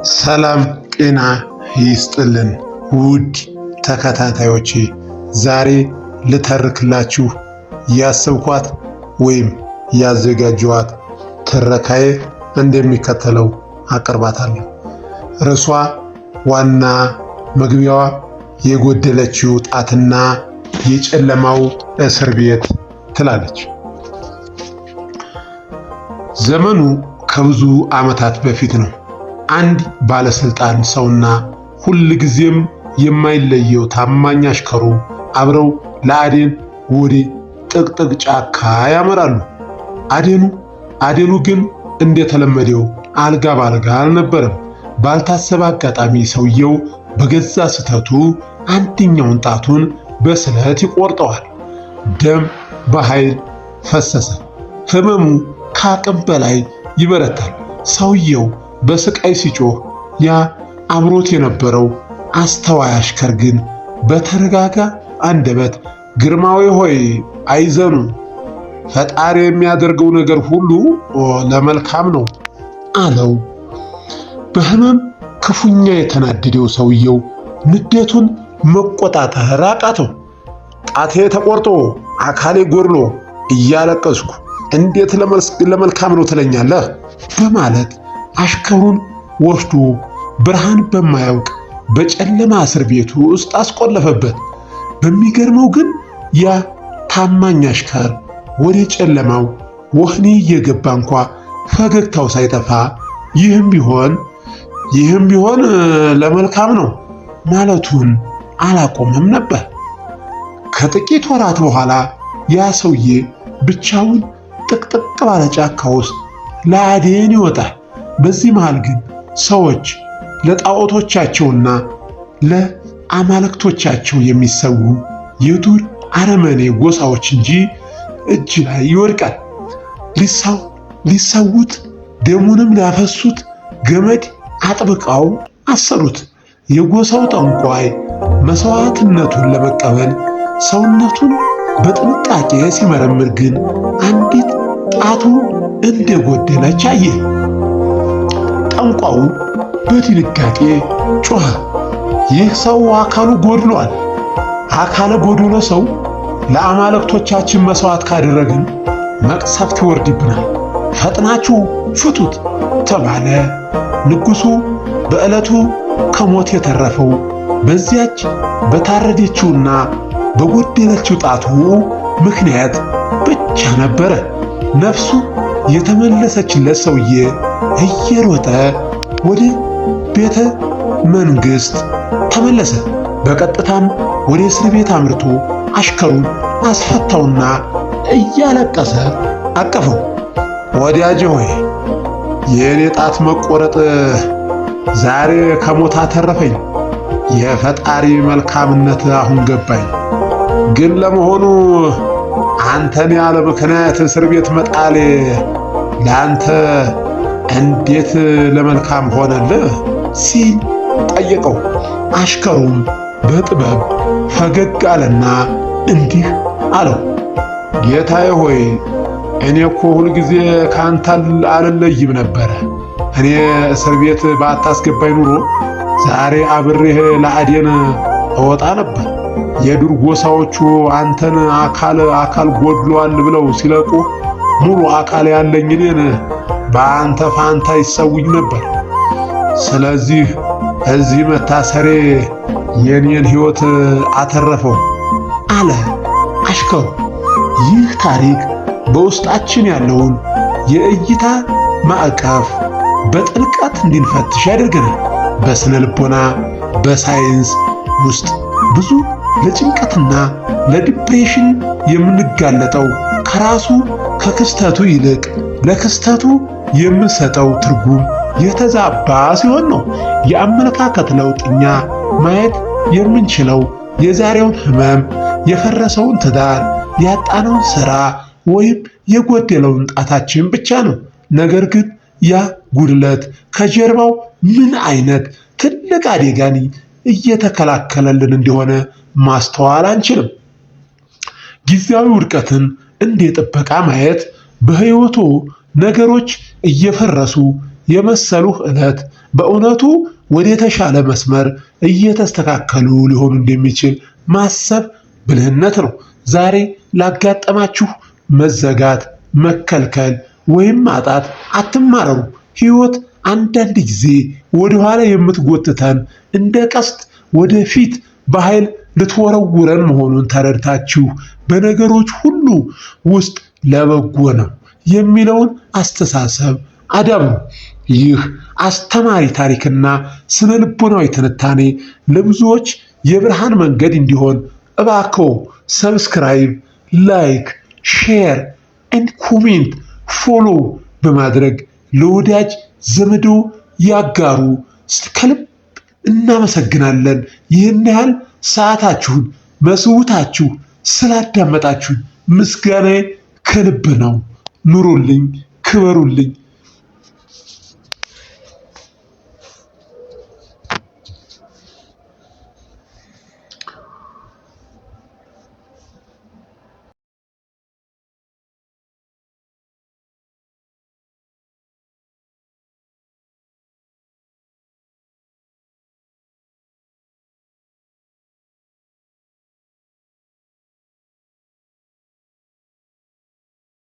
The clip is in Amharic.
ሰላም ጤና ይስጥልን ውድ ተከታታዮቼ፣ ዛሬ ልተርክላችሁ ያሰብኳት ወይም ያዘጋጀኋት ትረካዬ እንደሚከተለው አቀርባታለሁ። ርዕሷ ዋና መግቢያዋ የጎደለችው ጣትና የጨለማው እስር ቤት ትላለች። ዘመኑ ከብዙ ዓመታት በፊት ነው። አንድ ባለስልጣን ሰውና ሁል ጊዜም የማይለየው ታማኝ አሽከሩ አብረው ለአዴን ወደ ጥቅጥቅ ጫካ ያመራሉ። አዴኑ አዴኑ ግን እንደተለመደው አልጋ ባልጋ አልነበረም። ባልታሰበ አጋጣሚ ሰውየው በገዛ ስህተቱ አንደኛውን ጣቱን በስለት ይቆርጠዋል። ደም በኃይል ፈሰሰ። ህመሙ ከአቅም በላይ ይበረታል። ሰውየው በስቃይ ሲጮህ ያ አብሮት የነበረው አስተዋይ አሽከር ግን በተረጋጋ አንደበት ግርማዊ ሆይ አይዘኑ፣ ፈጣሪ የሚያደርገው ነገር ሁሉ ለመልካም ነው አለው። በህመም ክፉኛ የተናደደው ሰውየው ንዴቱን መቆጣጠር አቃተው። ጣቴ ተቆርጦ አካሌ ጎድሎ እያለቀስኩ እንዴት ለመልካም ነው ትለኛለህ? በማለት አሽከሩን ወስዶ ብርሃን በማያውቅ በጨለማ እስር ቤቱ ውስጥ አስቆለፈበት። በሚገርመው ግን ያ ታማኝ አሽከር ወደ ጨለማው ወህኒ እየገባ እንኳ ፈገግታው ሳይጠፋ ይህም ቢሆን ይህም ቢሆን ለመልካም ነው ማለቱን አላቆመም ነበር። ከጥቂት ወራት በኋላ ያ ሰውዬ ብቻውን ጥቅጥቅ ባለ ጫካ ውስጥ ለአዴን ይወጣል። በዚህ መሃል ግን ሰዎች ለጣዖቶቻቸውና ለአማልክቶቻቸው የሚሰዉ የዱር አረመኔ ጎሳዎች እንጂ እጅ ላይ ይወድቃል። ሊሰዉት ደሙንም ሊያፈሱት ገመድ አጥብቀው አሰሩት። የጎሳው ጠንቋይ መስዋዕትነቱን ለመቀበል ሰውነቱን በጥንቃቄ ሲመረምር ግን አንዲት ጣቱ እንደጎደለች አየ። ጠንቋው በድንጋጤ ጮኸ፣ ይህ ሰው አካሉ ጎድሏል። አካለ ጎዶሎ ሰው ለአማልክቶቻችን መስዋዕት ካደረግን መቅሰፍት ይወርድብናል። ፈጥናችሁ ፍቱት ተባለ። ንጉሡ በዕለቱ ከሞት የተረፈው በዚያች በታረደችውና በጎደለችው ጣቱ ምክንያት ብቻ ነበረ። ነፍሱ የተመለሰችለት ሰውዬ እየሮጠ ወደ ቤተ መንግስት ተመለሰ። በቀጥታም ወደ እስር ቤት አምርቶ አሽከሩን አስፈታውና እያለቀሰ አቀፈው። ወዳጄ ሆይ፣ የእኔ ጣት መቆረጥ ዛሬ ከሞት አተረፈኝ። የፈጣሪ መልካምነት አሁን ገባኝ። ግን ለመሆኑ አንተን ያለ ምክንያት እስር ቤት መጣሌ ለአንተ እንዴት ለመልካም ሆነልህ? ሲል ጠየቀው። አሽከሩም በጥበብ ፈገግ አለና እንዲህ አለው፣ ጌታዬ ሆይ፣ እኔ እኮ ሁልጊዜ ከአንተ አልለይም ነበረ። እኔ እስር ቤት ባታስገባኝ ኑሮ ዛሬ አብሬህ ለአዴን እወጣ ነበር። የዱር ጎሳዎቹ አንተን አካል አካል ጎድሏል ብለው ሲለቁ ሙሉ አካል ያለኝ እኔን በአንተ ፋንታ ይሰውኝ ነበር። ስለዚህ እዚህ መታሰሬ የኔን ሕይወት አተረፈው አለ አሽከሩ። ይህ ታሪክ በውስጣችን ያለውን የእይታ ማዕቀፍ በጥልቀት እንድንፈትሽ ያደርገናል። በስነ ልቦና፣ በሳይንስ ውስጥ ብዙ ለጭንቀትና ለ depression የምንጋለጠው ከራሱ ከክስተቱ ይልቅ ለክስተቱ የምንሰጠው ትርጉም የተዛባ ሲሆን ነው። የአመለካከት ለውጥ እኛ ማየት የምንችለው የዛሬውን ህመም፣ የፈረሰውን ትዳር፣ ያጣነውን ስራ ወይም የጎደለውን ጣታችን ብቻ ነው። ነገር ግን ያ ጉድለት ከጀርባው ምን አይነት ትልቅ አደጋን እየተከላከለልን እንደሆነ ማስተዋል አንችልም። ጊዜያዊ ውድቀትን እንደ ጥበቃ ማየት በህይወቱ ነገሮች እየፈረሱ የመሰሉህ ዕለት በእውነቱ ወደ የተሻለ መስመር እየተስተካከሉ ሊሆኑ እንደሚችል ማሰብ ብልህነት ነው። ዛሬ ላጋጠማችሁ መዘጋት፣ መከልከል ወይም ማጣት አትማረሩ። ሕይወት አንዳንድ ጊዜ ወደኋላ የምትጎትተን እንደ ቀስት ወደፊት በኃይል ልትወረውረን መሆኑን ተረድታችሁ በነገሮች ሁሉ ውስጥ ለበጎ ነው የሚለውን አስተሳሰብ አዳብሩ። ይህ አስተማሪ ታሪክና ስነ ልቦናዊ ትንታኔ ለብዙዎች የብርሃን መንገድ እንዲሆን እባክዎ subscribe፣ like፣ share and comment፣ follow በማድረግ ለወዳጅ ዘመዶ ያጋሩ። ከልብ እናመሰግናለን። ይህን ያህል ሰዓታችሁን መስውታችሁ ስላዳመጣችሁን ምስጋናዬ ከልብ ነው። ኑሩልኝ፣ ክበሩልኝ።